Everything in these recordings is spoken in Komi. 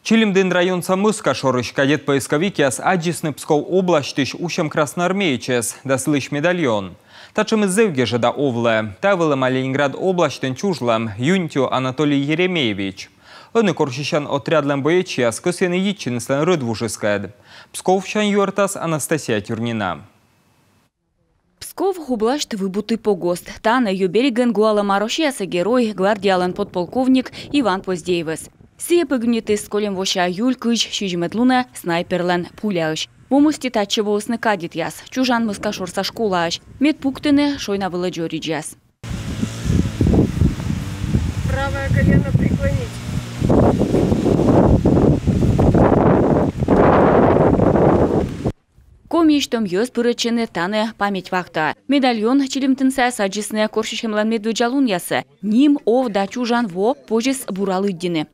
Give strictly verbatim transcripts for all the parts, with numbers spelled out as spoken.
Чилимдін районса Мӧскашорысь кадет-поисковикъяс аддзисны Псков обласьтысь усем красноармеецӧс да сылысь медальон. Татшӧмыс зэв гежӧда овлӧ. Та вӧлӧма Ленинград обласьтын чужлӧм Юнтю Анатолий Еремеевич. Ӧні корсьысян отрядлӧн боечьяс кӧсйӧны йитчыны сылӧн рӧдвужыскӧд. Псковсянь юӧртас Анастасия Тюрнина. Псков обласьт, Выбутый погост. Тані, ю берегын, гуалӧма Россияса Герой, гвардиялӧн подполковник Иван Поздеевӧс. Сійӧ погибнитіс кольӧм вося июль кызь сизимӧд лунӧ снайперлӧн пуляысь. Во мысти татчӧ воисны кадетъяс чужан Мӧскашорса школаысь. Мед пуктыны шойна вылӧ дзоридзьяс. Правое колено преклонить. Комиысь том йӧз пырӧдчӧны тані память вахтаӧ. Медальон Чилимдінсаяс аддзисны корсьысьӧмлӧн медводдза лунъясӧ. Ним, ов да чужан во позис бура лыддьыны.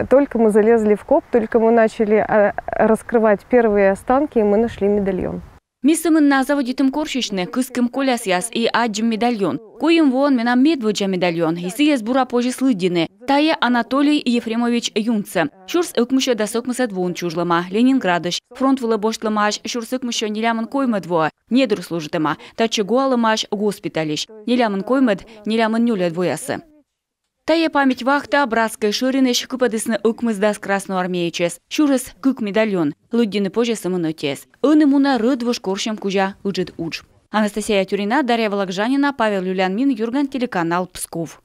Только мы залезли в коп, только мы начали, а, раскрывать первые останки, и мы нашли медальон. Ми сӧмын на заводитім корсьысьны, кыскім колясъяс и аддзим медальон. Коймӧд воӧн менам медводдза медальон, и сійӧс бура позис лыддьыны. Тайӧ Анатолий Ефремович Юнтсӧ. Сюрс ӧкмыссё дас ӧкмысӧд воын чужлӧма Ленинградысь. Фронт вылӧ босьтлӧмаӧсь сюрс ӧкмыссё нелямын коймӧд воӧ. Недыр служитӧма. Татчӧ гуалӧмаӧсь госпитальысь нелямын коймӧд — нелямын нёльӧд воясӧ. Тайӧ память вахта «Братскӧй шӧринысь» кыпӧдісны ӧкмысдас красноармеецӧс. Сюрис кык медальон. Лыддьыны позьӧ сӧмын ӧтиӧс. Ӧні мунӧ рӧдвуж корсьӧм кузя ыджыд удж. Анастасия Тюрнина, Дарья Вологжанина, Павел Люлянмин, «Юрган» телеканал, Псков.